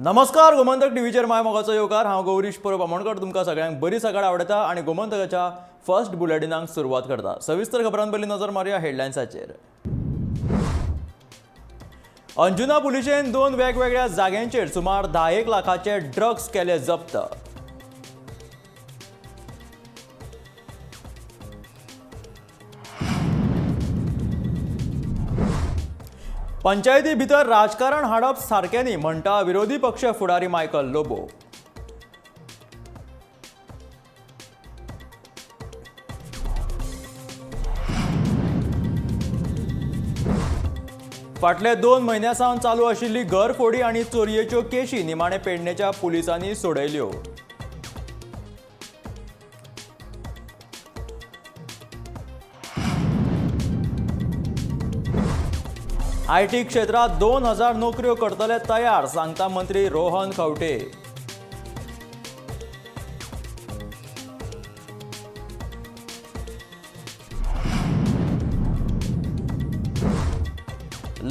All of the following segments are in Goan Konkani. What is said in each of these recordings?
नमस्कार, गोमंतक टीव्हीचेर माय मोगाचो येवकार. हांव गौरीश परब आमोणकर तुमकां सगळ्यांक बरी सकाळ आवडटा आनी गोमंतकाच्या फर्स्ट बुलेटिनाक सुरवात करता. सविस्तर खबरां पयलीं नजर मारुया हेडलायन्साचेर. अंजुना पुलिशेन दोन वेगवेगळ्या जाग्यांचेर सुमार 10 लाखाचे ड्रग्स केले जप्त. पंचायती भितर राजकारण हाडप सारकें न्ही म्हणटा विरोधी पक्ष फुडारी मायकल लोबो. फाटले 2 म्हयन्यां सावन चालू आशिल्ली घरफोडी आनी चोरयेच्यो केशी निमाणे पेडणेच्या पुलिसांनी सोडयल्यो. IT क्षेत्रात 2000 नोकऱ्यो करतले तयार, सांगता मंत्री रोहन खंवटे.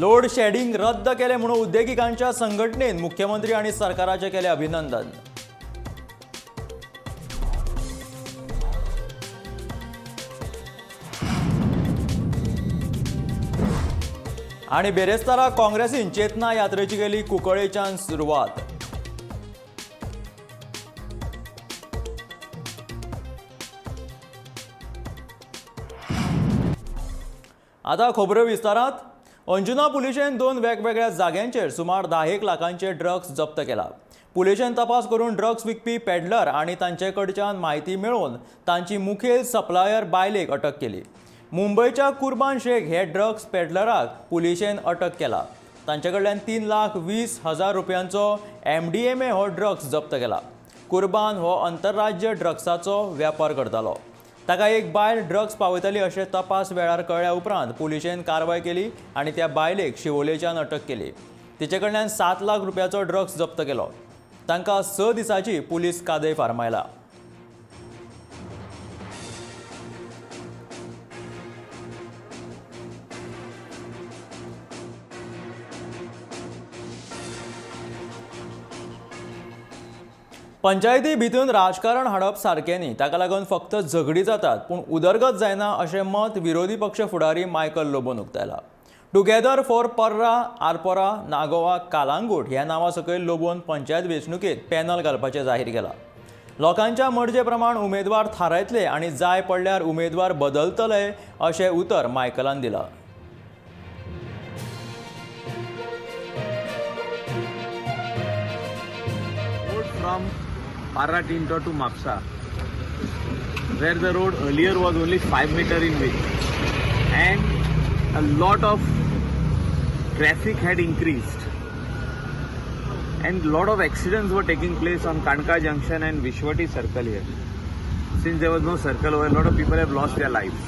लोड शेडिंग रद्द केले म्हणून उद्देगिकांच्या संघटनेन मुख्यमंत्री आनी सरकाराचे केले अभिनंदन. आनी बेरेस्तारा काँग्रेसीन चेतना यात्रेची केली कुंकळेच्यान सुरवात. आता खबरो विस्तारात. अंजुना पुलिशेन 2 वेगवेगळ्या जाग्यांचेर सुमार 10 लाखांचे ड्रग्स जप्त केला. पुलिशेन तपास करून ड्रग्स विकपी पेडलर आनी तांचे कडच्यान म्हायती मेळोवन तांची मुखेल सप्लायर बायलेक अटक केली. मुंबयच्या कुर्बान शेख हे ड्रग्स पेडलराक पुलिशेन अटक केला. तांचे कडल्यान 3,20,000 रुपयांचो MDMA हो ड्रग्स जप्त केला. कुर्बान हो अंतरराज्य ड्रग्साचो व्यापार करतालो. ताका एक बायल ड्रग्स पावयताली अशें तपास वेळार कळ्ळ्या उपरांत पुलिशेन कारवाय केली आनी त्या बायलेक शिवोलेच्यान अटक केली. तिचे कडल्यान 7 लाख रुपयाचो ड्रग्स जप्त केलो. तांकां 6 दिसांची पुलीस कादय फारमायला. पंचायती भितून राजकारण हाडप सारकें न्ही, ताका लागून फक्त झगडी जातात पूण उदरगत जायना अशें मत विरोधी पक्ष फुडारी मायकल लोबोन उक्तायला. टुगेदर फॉर पर्रा आरपोरा नागोवा कालांगूट ह्या नांवा सकयल लोबोन पंचायत वेंचणुकेंत पॅनल घालपाचें जाहीर केलां. लोकांच्या मर्जे प्रमाण उमेदवार थारायतले आनी जाय पडल्यार उमेदवार बदलतले अशें उतर मायकलान दिलां. From Parra Tinto to Mapsa, where the road earlier was only 5 meter in width and a lot of traffic had increased and lot of accidents were taking place on Kanka Junction and Vishwati Circle here. Since there was no circle over, a lot of people have lost their lives.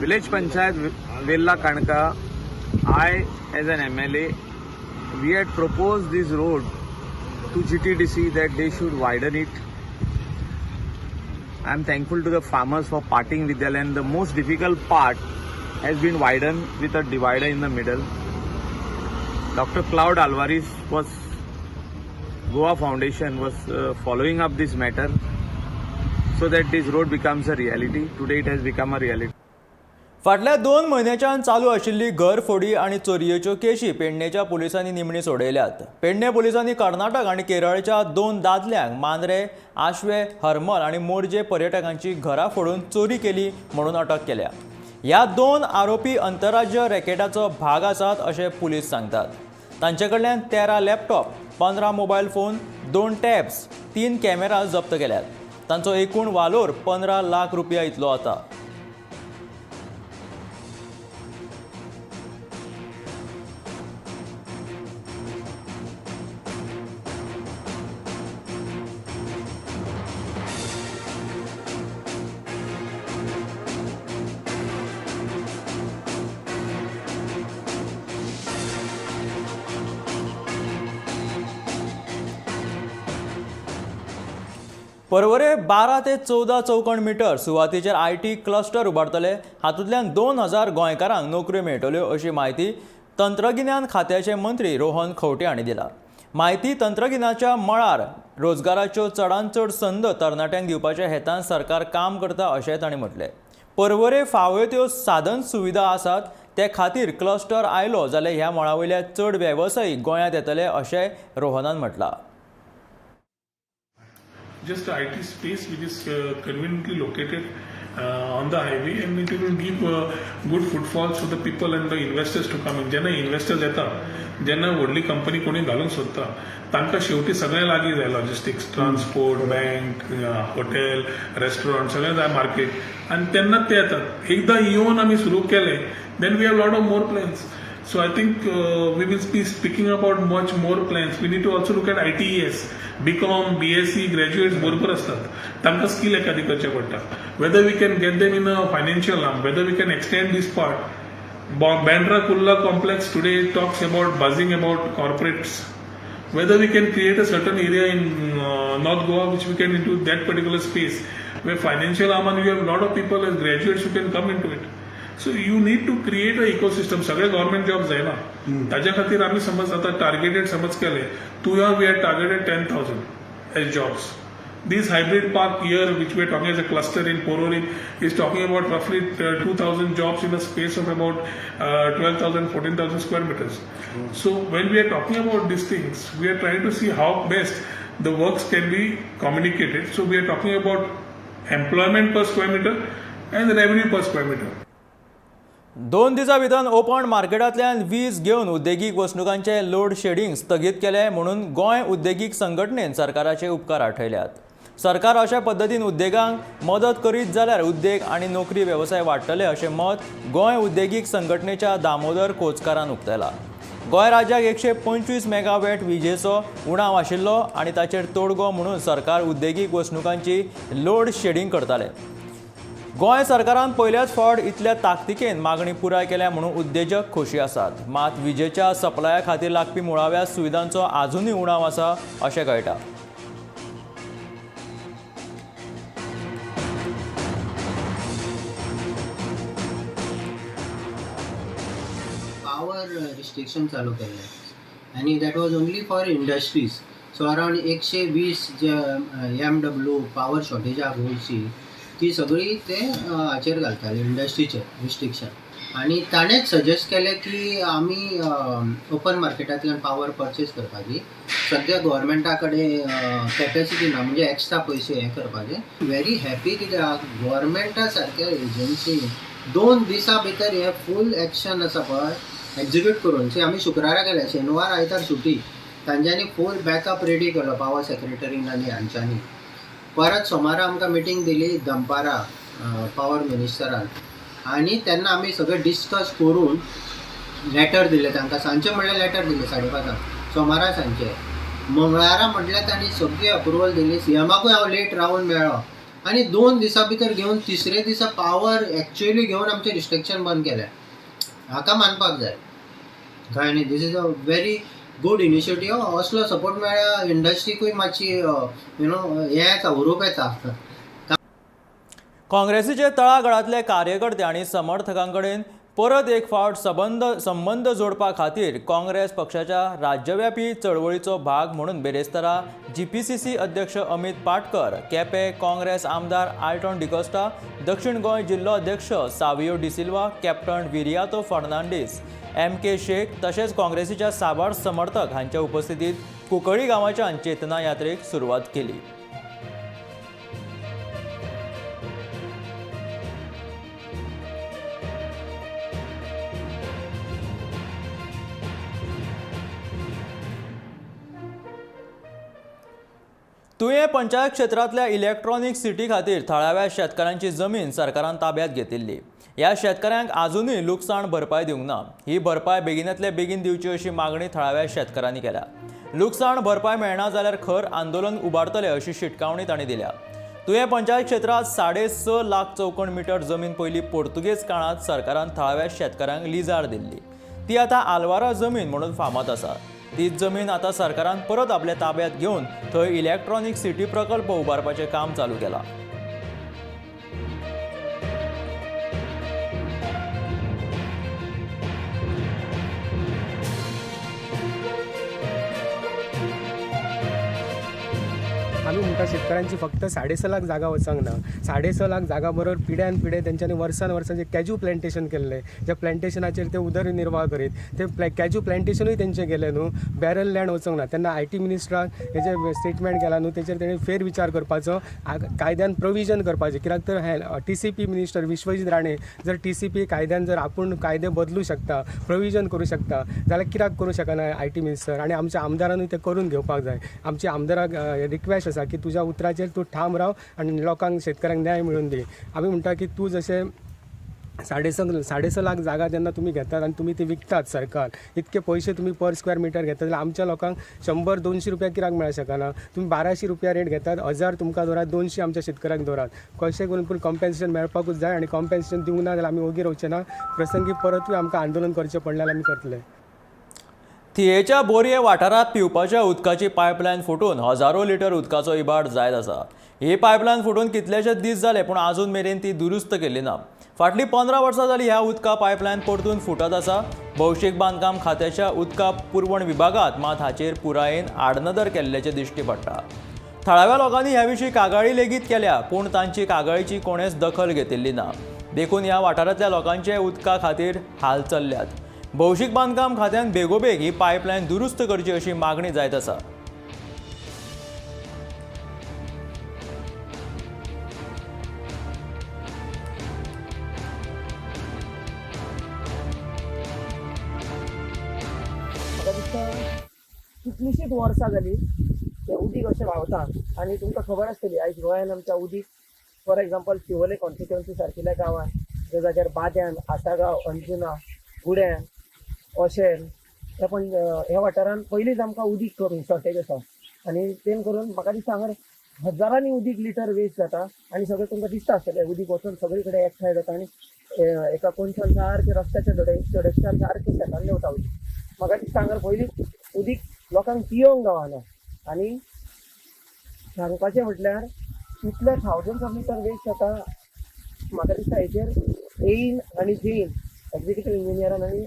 Village Panchayat Vella Kanka, I as an MLA, we had proposed this road to GTDC that they should widen it. I am thankful to the farmers for parting with their land. The most difficult part has been widened with a divider in the middle. Dr. Cloud Alvarez was Goa Foundation was following up this matter so that this road becomes a reality. Today it has become a reality. फाटल्या 2 म्हयन्याच्यान चालू आशिल्ली घरफोडी आनी चोरयेच्यो केशी पेडणेच्या पुलिसांनी निमणी सोडयल्यात. पेडणे पुलिसांनी कर्नाटक आनी केरळच्या 2 दादल्यांक मांद्रे, आशवे, हरमल आनी मोरजे पर्यटकांची घरां फोडून चोरी केली म्हणून अटक केल्या. ह्या 2 आरोपी अंतरराज्य रॅकेटाचो भाग आसात अशें पुलीस सांगतात. तांचे कडल्यान 13 laptop, 15 mobile phone, 2 tabs, 3 camera जप्त केल्यात. तांचो एकूण वालोर 15 लाख रुपया इतलो आता. परवरे 12 ते 14 चौखण मिटर सुवातेचेर IT cluster उबारतले. हातूंतल्यान 2000 गोंयकारांक नोकऱ्यो मेळटल्यो अशी म्हायती तंत्रगिन्यान खात्याचे मंत्री रोहन खंवटे हांणी दिला. म्हायती तंत्रगिन्यानाच्या मळार रोजगाराच्यो चडांत चड संद तरणाट्यांक दिवपाच्या हेतान सरकार काम करता अशें तांणी म्हटलें. पर्वरे फावो त्यो साधन सुविधा आसात ते खातीर क्लस्टर आयलो जाल्यार ह्या मळा वयल्या चड वेवसायीक गोंयांत येतले अशें रोहनान म्हटलां. Just the IT space which is conveniently located on the highway, and it will give good footfalls for the people and the investors to come in. जेन्ना investors येता, जेन्ना व्हडली कंपनी कोणी घालूंक सोदता, तांकां शेवटी सगळें लागीं जाय, logistics, transport, bank, hotel, restaurant, सगळें जाय, मार्केट, आनी तेन्नाच ते येतात. एकदां येवन आमी सुरू केलें, then we have lot of more plans. So I think we will be speaking about much more plans. We need to also look at ITES, BCom, BSc graduates बरोबर असतात, तांकां स्कील एखादी करचें पडटा. Whether we can get them in a financial arm, whether we can extend this part. Bandra Kurla Complex today talks about buzzing about corporates. Whether we can create a certain area in North Goa which we can into that particular space where financial arm, and you have a lot of people as graduates who can come into it. So you need to create a ecosystem. सगळे गव्हर्मेंट जॉब जायना, ताज्या खातीर आमी समज आतां टार्गेटेड समज केले तुया, we are targeted 10,000 as jobs. This hybrid park here, which we are talking as a cluster in Porvorim, is talking about roughly 2,000 jobs in a space of about 12,000, 14,000 square meters. So when we are talking about these things, we are trying to see how best the works can be communicated. So we are talking about employment per square meter and revenue per square meter. 2 दिसां भितर ओपन मार्केटांतल्यान वीज घेवन उद्देगीक वसणुकांचें लोड शेडिंग स्थगीत केलें म्हणून गोंय उद्देगीक संघटनेन सरकाराचे उपकार आठयल्यात. सरकार अशा पद्दतीन उद्देगांक मदत करीत जाल्यार उद्देग आनी नोकरी वेवसाय वाडटले अशें मत गोंय उद्देगीक संघटनेच्या दामोदर कोचकारान उक्तायलां. गोंय राज्याक 125 मेगावॅट विजेचो उणाव आशिल्लो आनी ताचेर तोडगो म्हणून सरकार उद्देगीक वसणुकांची लोड शेडिंग करताले. गोंय सरकारान पयल्याच फावट इतल्या ताकतिकेन मागणी पुराय केल्या म्हणून उद्देजक खोशी आसात. मात विजेच्या सप्लाया खातीर लागपी मुळाव्या सुविधांचो आजुनूय उणाव आसा अशें कळटा. पावर रिस्ट्रिक्शन चालू केल्लें आनी that was only for industries. So around 120 J MW power शॉर्टेजाक गोंयची ती सगळी ते हाचेर घालताले इंडस्ट्रीचेर रिस्ट्रिक्शन. आनी ताणेंच सजेस्ट केलें की आमी ओपन मार्केटांतल्यान पावर परचेज करपाची. सद्या गोवोरमेंटा कडेन कॅपेसिटी ना, म्हणजे एक्स्ट्रा पयशे हें करपाचे. व्हेरी हॅपी कित्याक गोवोरमेंटा सारक्या एजन्सी 2 दिसां भितर हें फूल एक्शन आसा पळय एक्झिक्यूट करून. सी आमी शुक्रारा गेले, शेनवार आयतार सुटी, तांच्यांनी फूल बॅकअप रेडी केलो पावर सेक्रेटरीन आनी हांच्यांनी. परत सोमारा आमकां मिटींग दिली दनपारां पावर मिनिस्टरान आनी तेन्ना आमी सगळें डिस्कस करून लेटर दिलें तांकां. सांजचे म्हणल्यार लेटर दिलें 5:30 सोमारा सांजचे. मंगळारा म्हटल्यार तांणी सगळी अप्रुवल दिली. सीएमाकूय हांव लेट रावन मेळ्ळो आनी 2 दिसां भितर घेवन तिसरे दिसा पावर एक्चुअली घेवन आमचें रिस्ट्रिक्शन बंद केलें. हाका मानपाक जाय, कळ्ळें न्ही. This is a very good initiative. असलो सपोर्ट मेळ्ळ्यार इंडस्ट्रीकूय मातशी you know हें येता, हुरूप येता. काँग्रेसीचे तळागाळांतले कार्यकर्ते आनी समर्थकां कडेन परत एक फावट संबंद जोडपा खातीर काँग्रेस पक्षाच्या राज्यव्यापी चळवळीचो भाग म्हणून बेरेस्तारा जीपीसीसी अध्यक्ष अमित पाटकर, केपें काँग्रेस आमदार आल्टॉन डिकोस्टा, दक्षिण गोंय जिल्लो अध्यक्ष Savio D'Silva, captain Viriato Fernandes, MK Shaikh तशेंच काँग्रेसीच्या साबार समर्थक हांच्या उपस्थितीत कुंकळी गांवाच्यान चेतना यात्रेक सुरवात केली. तुयें पंचायत क्षेत्रांतल्या इलेक्ट्रॉनिक सिटी खातीर थळाव्या शेतकारांची जमीन सरकारान ताब्यात घेतिल्ली. ह्या शेतकारांक आजुनूय लुकसाण भरपाय दिवंक ना. ही भरपाय बेगिनांतले बेगीन दिवची अशी मागणी थळाव्या शेतकारांनी केल्या. लुकसाण भरपाय मेळना जाल्यार खर आंदोलन उबारतले अशी शिटकावणी तांणी दिल्या. तुयें पंचायत क्षेत्रांत 6.5 लाख चौखण मिटर जमीन पयलीं पोर्तुगेज काळांत सरकारान थळाव्या शेतकारांक लिजार दिल्ली. ती आतां आलवारा जमीन म्हणून फामाद आसा. तीच जमीन आतां सरकारान परत आपल्या ताब्यात घेवन थंय इलेक्ट्रॉनिक सिटी प्रकल्प उबारपाचें काम चालू केलां. आमी म्हणटा शेतकारांची फक्त 6.5 लाख जागा वचंक ना, 6.5 लाख जागा बरोबर पिढ्यान पिढे तेंच्यांनी वर्सान वर्सां जे कॅज्यू प्लॅन्टेशन केल्लें, ज्या प्लॅन्टेशनाचेर ते उदरनिर्वाह करीत ते कॅज्यू प्लॅन्टेशनूय तेंचें गेलें न्हू, बॅरल लँड वचोंक ना. तेन्ना IT मिनिस्टरान हेजे स्टेटमेंट केला न्हू, तेचेर तेणी फेरविचार करपाचो, कायद्यान प्रोविजन करपाचें. कित्याक तर हे TCP minister Vishwajit Rane जर TCP कायद्यान जर आपूण कायदे बदलू शकता, प्रोविजन करूं शकता जाल्यार कित्याक करूं शकना IT minister? आनी आमच्या आमदारानूय तें करून घेवपाक जाय. आमच्या आमदाराक रिक्वेस्ट आसा की तुज्या उतराचेर तूं ठाम राव आनी लोकांक, शेतकारांक न्याय मेळून दी. आमी म्हणटा की तूं जशें 6.5 लाख जागा जेन्ना तुमी घेतात आनी तुमी ती विकतात सरकार, इतके पयशे तुमी पर स्क्वेअर मिटर घेतात जाल्यार आमच्या लोकांक 100-200 रुपया कित्याक मेळूंक शकना? तुमी 1200 रुपया रेट घेतात, 1000 तुमकां दवरात, 200 आमच्या शेतकऱ्यांक दवरात. कशें करून पूण कॉम्पेन्सेशन मेळपाकूच जाय आनी कॉम्पेन्सेशन दिवंक ना जाल्यार आमी ओगी रावचे ना. प्रसंगी परतूय आमकां आंदोलन करचें पडलें जाल्यार आमी करतले. थियेच्या बोरये वाठारांत पिवपाच्या उदकाची पायपलायन फुटून हजारो लिटर उदकाचो इबाड जायत आसा. ही पायपलायन फुटून कितलेशेच दीस जाले, पूण आजून मेरेन ती दुरुस्त केल्ली ना. फाटलीं 15 वर्सां जाली ह्या उदका पायपलायन परतून फुटत आसा. भौशीक बांदकाम खात्याच्या उदका पुरवण विभागांत मात हाचेर पुरायेन आडनदर केल्ल्याचें दिश्टी पडटा. थळाव्या लोकांनी ह्या विशीं कागाळी लेगीत केल्या, पूण तांची कागाळीची कोणेच दखल घेतिल्ली ना. देखून ह्या वाठारांतल्या लोकांचे उदका खातीर हाल चल्ल्यात. भौशीक बांदकाम खात्यान बेगोबेग ही पायपलायन दुरुस्त करची अशी मागणी जायत आसा. म्हाका दिसता कितलींशींच वर्सां जालीं तें उदीक अशें व्हांवता आनी तुमकां खबर आसतली आयज गोंयान आमच्या उदीक फॉर एग्जाम्पल शिवोले कॉन्स्टिट्युएन्सी सारकिल्या गांवांत ज्या जाग्यार बाद्यान, आसागांव, अंजुना, गुड्यान, ओशेल ह्या पण ह्या वाठारांत पयलींच आमकां उदीक करून शॉर्टेज आसा आनी तें करून म्हाका दिसता हांगा हजारांनी उदीक लिटर वेस्ट जाता आनी सगळें तुमकां दिसता आसतलें उदीक वचून सगळे कडेन एकठांय जाता आनी एका कोनशान सारकें रस्त्याच्या धडेच्यान सारकें शेतान देंवता उदीक. म्हाका दिसता हांगा पयलींच उदीक लोकांक पियोंक गावना आनी सांगपाचें म्हटल्यार इतले थावजंड्स ऑफ लिटर वेस्ट जाता. म्हाका दिसता हेचेर एईन आनी जेईन एक्झिक्युटीव इंजिनियरान आनी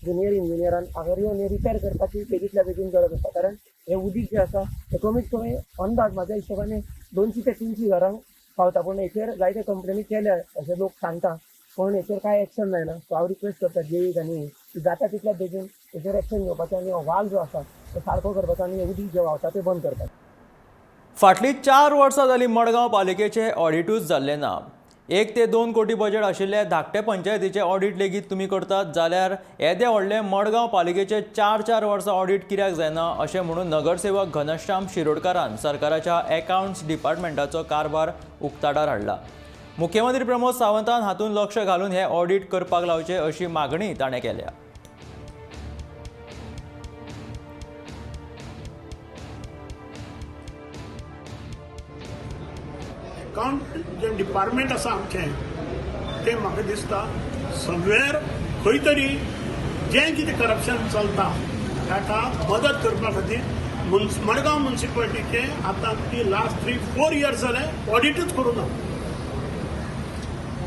ज्युनियर इंजिनियरान हांगा येवन हें रिपेर करपाची बेगींतल्या बेगीन गरज आसा. कारण हें उदीक जें आसा तें कमीत कमी अंदाज म्हाज्या हिशोबान 200 ते 300 घरांक पावता, पूण हेचेर जायते कंप्लेनी केल्या अशें लोक सांगता, पूण हेचेर कांय एक्शन जायना. सो हांव रिक्वेस्ट करता जेईक आनी जाता तितल्या बेगीन हेचेर एक्शन घेवपाचें आनी हो वाल जो आसा तो सारको करपाचो आनी उदीक जें व्हांवता तें बंद करपाचें. फाटलीं 4 वर्सां जालीं मडगांव पालिकेचें ऑडिटूच जाल्लें ना. 1 ते 2 कोटी बजेट आशिल्ले धाकटे पंचायतीचें ऑडीट लेगीत तुमी करतात जाल्यार येदे व्हडले मडगांव पालिकेचे 4-4 वर्सां ऑडीट कित्याक जायना अशें म्हणून नगरसेवक घनश्याम शिरोडकारान सरकाराच्या एकाउंट्स डिपार्टमेंटाचो कारभार उक्ताडार हाडला. मुख्यमंत्री प्रमोद सावंतान हातूंत लक्ष घालून हें ऑडीट करपाक लावचें अशी मागणी ताणें केल्या. अकाउंट जे डिपार्टमेंट आसा आमचें तें म्हाका दिसता समवेर खंय तरी जें कितें करप्शन चलता ताका मदत करपा खातीर मडगांव म्युनिसिपालिटीचें आतां ती लास्ट 3-4 इयर्स जालें ऑडिटूच करूं ना.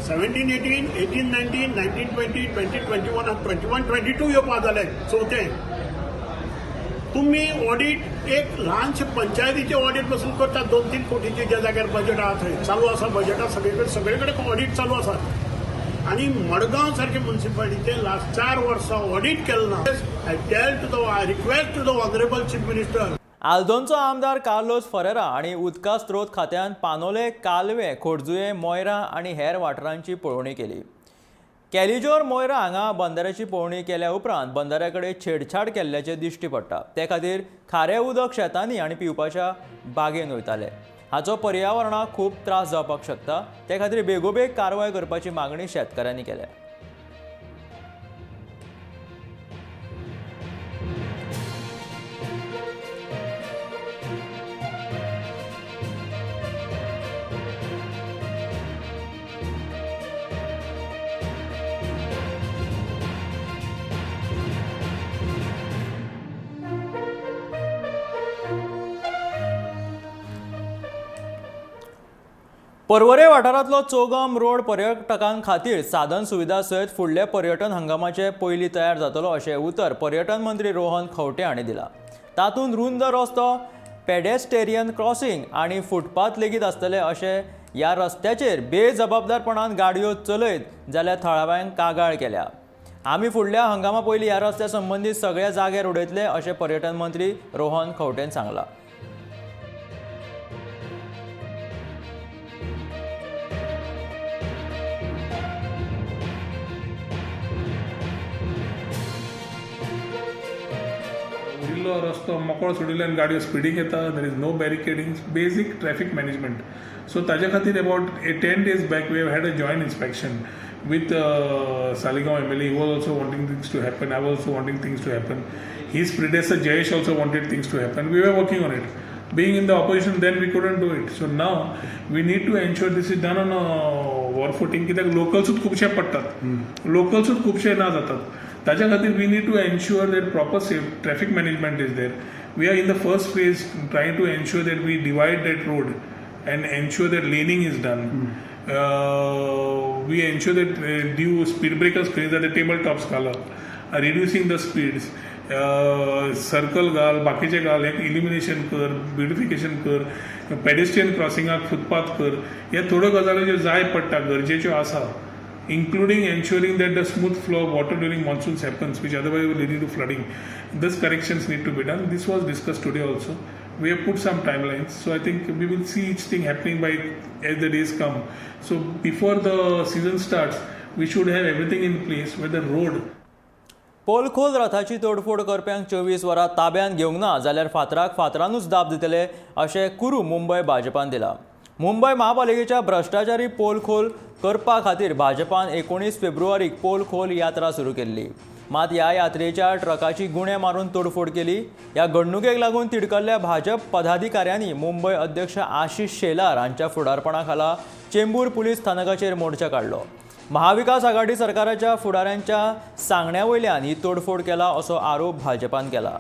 17, 18, 18, 19, 19, 20, 20, 21, 21, 22 येवपा जालें चवथें. तुमी ऑडीट एक ल्हानशे पंचायतीचें ऑडीट पसून करतात 2-3 कोटीचे ज्या जाग्यार बजेट आहा थंय चालू आसा बजेटां सगळे कडेन ऑडीट चालू आसा आनी मडगांव सारके म्युनिसिपालिटीचें लास्ट 4 वर्सां ऑडीट केलें ना. I tell to the I request to the honourable chief minister. आल्दोनचो आमदार कार्लोस फरेरा आनी उदका स्रोत खात्यान पानोले, कालवे, खोर्जुये, मोयरा आनी हेर वाठारांची पळोवणी केली. कॅलिजोर मोयरा हांगा बंदराची पळोवणी केल्या उपरांत बंदरा कडेन छेडछाड केल्ल्याचें दिश्टी पडटा. ते खातीर खारें उदक शेतांनी आनी पिवपाच्या बागेन वयताले. हाचो पर्यावरणाक खूब त्रास जावपाक शकता. ते खातीर बेगोबेग कारवाय करपाची मागणी शेतकारांनी केल्या. पर्वरे वाठारांतलो चोगम रोड पर्यटकां खातीर साधन सुविधा सयत फुडल्या पर्यटन हंगामाचे पयलीं तयार जातलो अशें उतर पर्यटन मंत्री रोहन खंवटे हांणी दिलां. तातूंत रुंद रस्तो, पेडेस्टेरियन क्रॉसिंग आनी फुटपाथ लेगीत आसतले अशें ह्या रस्त्याचेर बेजबाबदारपणान गाडयो चलयत जाल्यार थळाव्यांक कागाळ केल्या. आमी फुडल्या हंगामा पयलीं ह्या रस्त्या संबंदीत सगळ्या जाग्यार उडयतले अशें पर्यटन मंत्री रोहन खंवटेन सांगलां. उरिल्लो रस्तो मोकळो सोडिल्ल्यान गाडयो स्पिडीक येता. There is no barricading, basic traffic management. So ताज्या खातीर about 10 days back we have had a joint inspection with Saligao MLA. He was also wanting things to happen. I was also wanting things to happen. His predecessor Jayesh also wanted things to happen. We were working on it. Being in the opposition then we couldn't do it. So now we need to ensure this is done on a war footing. कित्याक लोकल्सूच खुबशे पडटात, लोकल्सूच खुबशे ना जातात. ताज्या खातीर we need to ensure that proper safe traffic management is there. We are in the first phase trying to ensure that we divide that road and ensure that laning is done. We ensure that due speed breakers खंय जाता टेबल टॉप्स घालप, रिड्युसींग the speeds, circle घाल, बाकीचे घाल, एक इल्युमिनेशन कर, ब्युटिफिकेशन कर, पेडेस्ट्रियन क्रॉसिंगाक फुटपाथ कर. ह्या थोड्यो गजाली ज्यो जाय पडटा, गरजेच्यो आसा, including ensuring that the smooth flow of water during monsoons happens, which otherwise will lead to flooding. These corrections need to be done. This was discussed today also. We have put some timelines, so I think we will see each thing happening by as the days come. So before the season starts, we should have everything in place where the road. पोलखोल रथाची तोडफोड करप्यांक 24 वरां ताब्यांत घेवंक ना जाल्यार फातराक फातरानूच दाब दितले अशें कुरू मुंबय भाजपान दिला. मुंबय महापालिकेच्या भ्रश्टाचारी पोलखोल करपा खातीर भाजपान 19 फेब्रुवारीक पोलखोल यात्रा सुरू केल्ली. मात ह्या यात्रेच्या ट्रकाची गुणे मारून तोडफोड केली. ह्या घडणुकेक लागून तिडकल्ल्या भाजप पदाधिकाऱ्यांनी मुंबय अध्यक्ष आशिष शेलार हांच्या फुडारपणा खाला चेंबूर पुलीस स्थानकाचेर मोर्चा काडलो. महाविकास आघाडी सरकाराच्या फुडाऱ्यांच्या सांगण्या वयल्यान ही तोडफोड केला असो आरोप भाजपान केला.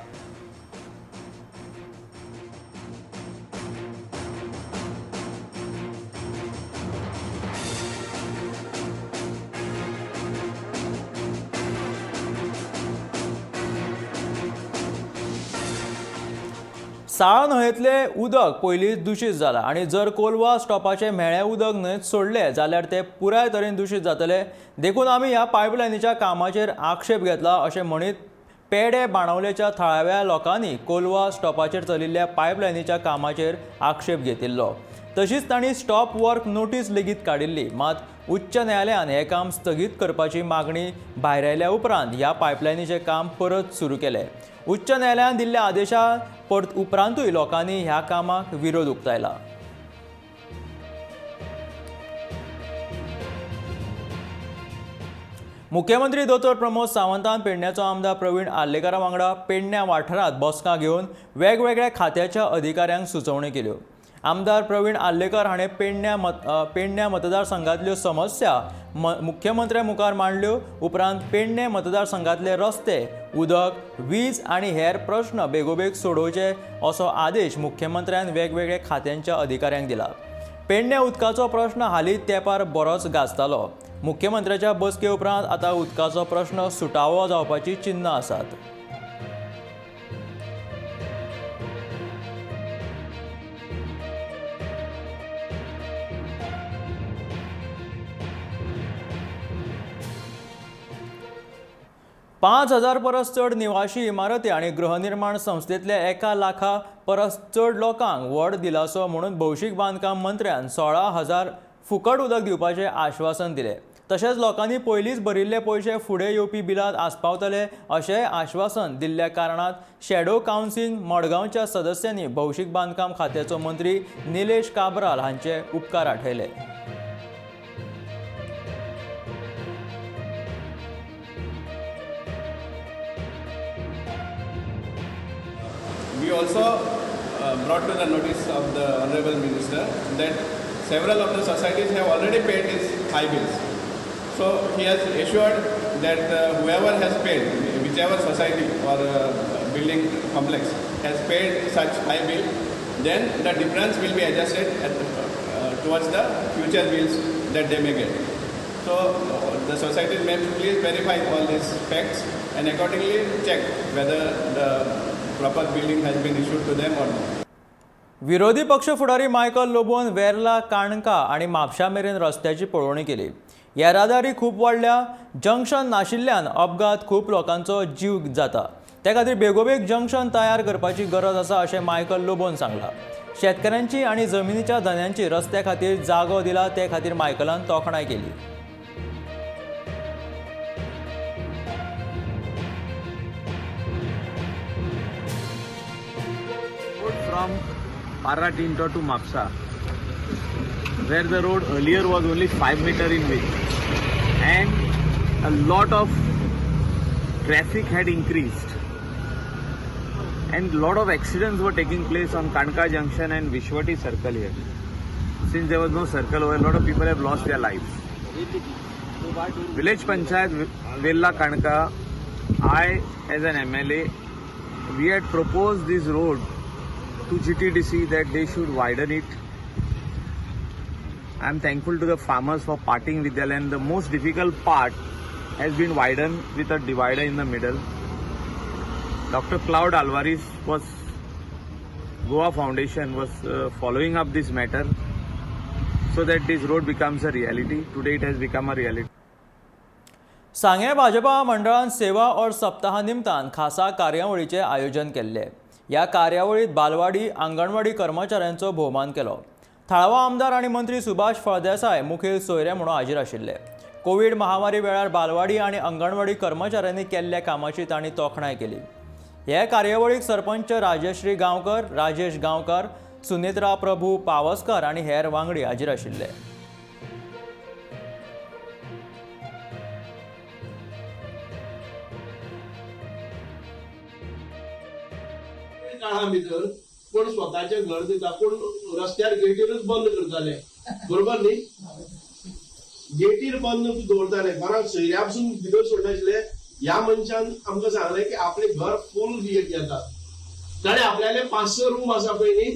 साळ न्हंयेंतलें उदक पयलींच दुशीत जालां आनी जर कोलवा स्टॉपाचें म्हेळें उदक न्हंयेंत सोडलें जाल्यार तें पुराय तरेन दुशीत जातलें. देखून आमी ह्या पायपलायनीच्या कामाचेर आक्षेप घेतला अशें म्हणीत पेडे बाणावलेच्या थळाव्या लोकांनी कोलवा स्टॉपाचेर चलिल्ल्या पायपलायनीच्या कामाचेर आक्षेप घेतिल्लो. तशीच तांणी स्टॉप वर्क नोटीस लेगीत काडिल्ली. मात उच्च न्यायालयान हें काम स्थगीत करपाची मागणी भायरायल्या उपरांत ह्या पायपलायनीचें काम परत सुरू केलें. उच्च न्यायालयान दिल्ल्या आदेशा उपरांतूय लोकांनी ह्या कामाक विरोध उक्तायला. मुख्यमंत्री दोतोर प्रमोद सावंतान पेडण्याचो आमदार प्रवीण आर्लेकारा वांगडा पेडण्या वाठारांत बसका घेवन वेगवेगळ्या खात्याच्या अधिकाऱ्यांक सुचोवण्यो केल्यो. आमदार प्रवीण आर्लेकर हाणें पेडण्या मतदारसंघांतल्यो समस्या मुख्यमंत्र्या मुखार मांडल्यो. उपरांत पेडणे मतदारसंघांतले रस्ते, उदक, वीज आनी हेर प्रश्न बेगोबेग सोडोवचे असो आदेश मुख्यमंत्र्यान वेगवेगळ्या खात्यांच्या अधिकाऱ्यांक दिला. पेडणे उदकाचो प्रश्न हालीं तेंपार बरोच गाजतालो. मुख्यमंत्र्याच्या बसके उपरांत आतां उदकाचो प्रश्न सुटावो जावपाची चिन्नां आसात. पांच हजार परस चड निवाशी इमारती आनी गृहनिर्माण संस्थेंतल्या 1 लाखा परस चड लोकांक व्हड दिलासो म्हणून भौशीक बांदकाम मंत्र्यान 16,000 फुकट उदक दिवपाचें आश्वासन दिलें. तशेंच लोकांनी पयलींच भरिल्ले पयशे फुडें येवपी बिलांत आस्पावतले अशेंय आश्वासन दिल्ल्या कारणान शॅडो कावन्सील मडगांवच्या सदस्यांनी भौशीक बांदकाम खात्याचो मंत्री निलेश काब्राल हांचे उपकार आठयले. We also brought to the notice of the Honorable Minister that several of the societies have already paid these high bills. So he has assured that whoever has paid, whichever society or building complex has paid such high bill, then the difference will be adjusted towards the future bills that they may get. So the societies may please verify all these facts and accordingly check whether the proper billing has been issued to them or not. विरोधी पक्ष फुडारी मायकल लोबोन वेर्ला, काणका आनी म्हापशा मेरेन रस्त्याची पळोवणी केली. येरादारी खूब वाडल्या, जंक्शन नाशिल्ल्यान अपघात खूब लोकांचो जीव जाता, ते खातीर बेगोबेग जंक्शन तयार करपाची गरज आसा अशें मायकल लोबोन सांगलां. शेतकऱ्यांची आनी जमिनीच्या धन्यांची रस्त्या खातीर जागो दिला ते खातीर मायकलान तोखणाय केली. From Parra Tinto to Mapsa, where the road earlier was only 5 meter in width and a lot of traffic had increased and lot of accidents were taking place on Kanka Junction and Vishwati Circle here. Since there was no circle over, a lot of people have lost their lives. Village Panchayat Vella Kanka, I as an MLA, we had proposed this road to GTDC that they should widen it. I am thankful to the farmers for parting with their land. The most difficult part has been widened with a divider in the middle. Dr. Cloud Alvarez was Goa Foundation was following up this matter so that this road becomes a reality. Today it has become a reality. Sanguem Bhajpa मंडळान सेवा और सप्ताहा निमतान खासा कार्यावळीचें आयोजन केल्लें. ह्या कार्यावळींत बालवाडी, आंगणवाडी कर्मचाऱ्यांचो भोवमान केलो. थळावा आमदार आनी मंत्री सुभाष फळदेसाय मुखेल सोयरे म्हणून हाजीर आशिल्ले. कोवीड महामारी वेळार बालवाडी आनी अंगणवाडी कर्मचाऱ्यांनी केल्ल्या कामाची तांणी तोखणाय केली. हे कार्यावळीक सरपंच राजश्री गांवकर, राजेश गांवकर, सुनेत्रा प्रभू पावसकर आनी हेर वांगडी हाजीर आशिल्ले. काळा भितर कोण स्वताचें घर दिता, कोण रस्त्यार गेटीरूच बंद करताले, बरोबर न्ही? गेटीर बंद दवरताले, कोणाक सोयऱ्या पसून भितर सोडनाशिल्ले. ह्या मनशान आमकां सांगलें की आपलें घर फूल येता, ताणें आपल्याले 5-6 रूम आसा पळय न्ही,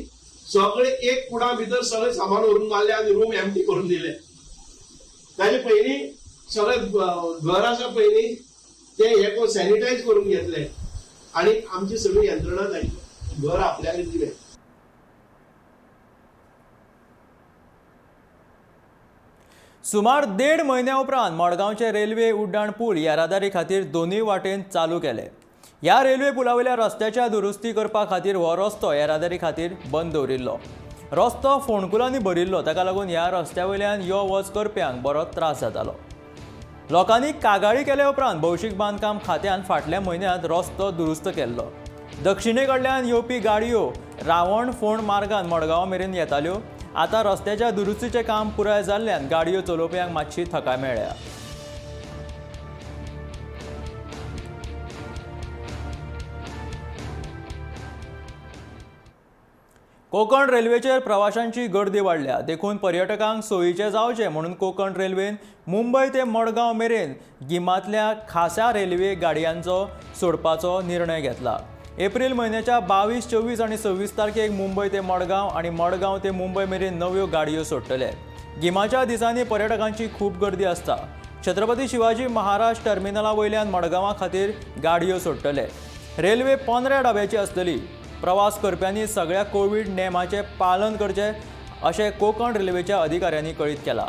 सगळे एक कुडा भितर सगळे सामान व्हरून मारले आनी रूम एम्प्टी करून दिले. ताजे पयलीं सगळे घर आसा पळय न्ही ते हे करून सॅनिटायज करून घेतले आनी आमची सगळी यंत्रणा जाली, घर आपल्याला दिले. सुमार 1.5 म्हयन्या उपरांत मडगांवचे रेल्वे उड्डाण पूल येरादारी खातीर दोनूय वाटेन चालू केले. ह्या रेल्वे पुलावयल्या रस्त्याच्या दुरुस्ती करपा खातीर हो रस्तो येरादारी खातीर बंद दवरिल्लो. रस्तो फोंडकुलांनी भरिल्लो, ताका लागून ह्या रस्त्या वयल्यान यो वच करप्यांक बरोच त्रास जातालो. लोकांनी कागाळी केल्या उपरांत भौशीक बांदकाम खात्यान फाटल्या म्हयन्यांत रस्तो दुरुस्त केल्लो. दक्षिणे कडल्यान येवपी गाडयो रावण फोंड मार्गान मडगांव मेरेन येताल्यो. आतां रस्त्याच्या दुरुस्तीचें काम पुराय जाल्ल्यान गाडयो चलोवप्यांक मातशी थकाय मेळ्ळ्या. कोकण रेल्वेचेर प्रवाशांची गर्दी वाडल्या, देखून पर्यटकांक सोयीचें जावचें म्हणून कोकण रेल्वेन मुंबय ते मडगांव मेरेन गिमांतल्या खासा रेल्वे गाडयांचो सोडपाचो निर्णय घेतला. एप्रिल म्हयन्याच्या 22, 24 आनी 26 तारखेक मुंबय ते मडगांव आनी मडगांव ते मुंबय मेरेन नव्यो गाडयो सोडटले. गिमाच्या दिसांनी पर्यटकांची खूब गर्दी आसता. छत्रपती शिवाजी महाराज टर्मिनला वयल्यान मडगांवा खातीर गाडयो सोडटले. रेल्वे 15 डब्याची आसतली. प्रवास करप्यांनी सगळ्या कोवीड नेमाचें पालन करचें अशें कोकण रेल्वेच्या अधिकाऱ्यांनी कळीत केलां.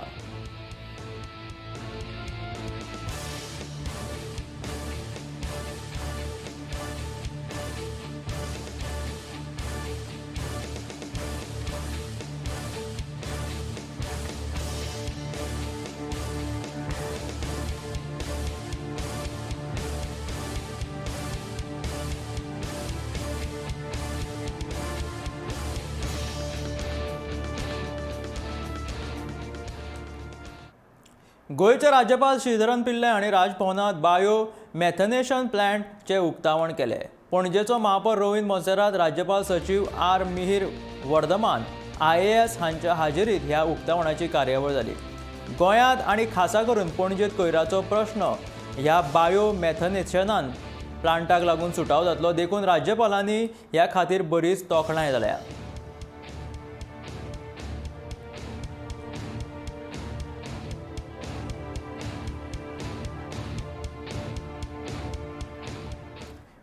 गोंयचे राज्यपाल श्रीधरन पिल्लय हांणी राजभवनांत बायो मेथनेशन प्लांटचें उक्तावण केलें. पणजेचो महापौर रोहित मोन्सेरात, राज्यपाल सचीव आर मिहीर वर्धमान IAS हांच्या हाजेरीत ह्या उक्तावणाची कार्यावळ जाली. गोंयांत आनी खासा करून पणजेंत कोयराचो प्रश्न ह्या बायो मेथनेशनान प्लांटाक लागून सुटाव जातलो, देखून राज्यपालांनी ह्या खातीर बरीच तोखणाय जाल्या.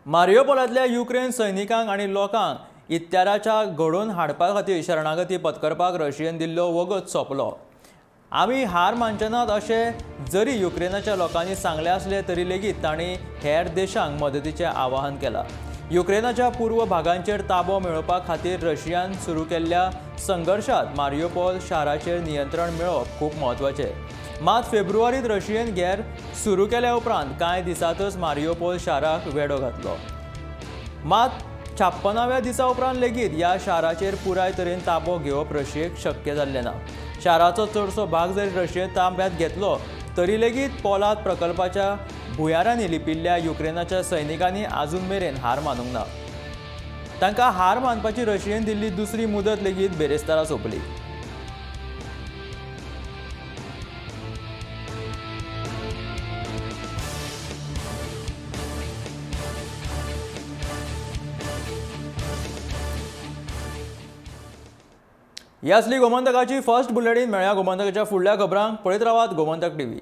मारियोपोलांतल्या युक्रेन सैनिकांक आनी लोकांक इत्याराच्या घडोवन हाडपा खातीर शरणागती पत्करपाक रशियेन दिल्लो वगत सोंपलो. आमी हार मानचे नात अशें जरी युक्रेनाच्या लोकांनी सांगलें आसलें तरी लेगीत तांणी हेर देशांक मदतीचें आवाहन केलां. युक्रेनाच्या पूर्व भागांचेर ताबो मेळोवपा खातीर रशियान सुरू केल्ल्या संघर्शांत मारियोपोल शाराचेर नियंत्रण मेळोवप खूब म्हत्वाचें. मात फेब्रुवारींत रशियेन घेर सुरू केल्या उपरांत कांय दिसांतच मारियोपोल शाराक वेढो घातलो. मात 56व्या दिसा उपरांत लेगीत ह्या शाराचेर पुराय तरेन ताबो घेवप रशियेक शक्य जाल्लें ना. शाराचो चडसो भाग जरी रशियेन ताब्यांत घेतलो तरी लेगीत पोलाद प्रकल्पाच्या भुंयारांनी लिपिल्ल्या युक्रेनाच्या सैनिकांनी आजून मेरेन हार मानूंक ना. तांकां हार मानपाची रशियेन दिल्ली दुसरी मुदत लेगीत बेरेस्तारा सोंपली. ही आसली गोमंतकाची फर्स्ट बुलेटीन. मेळया गोमंतकाच्या फुडल्या खबरांक. पळयत रावात गोमंतक टीव्ही.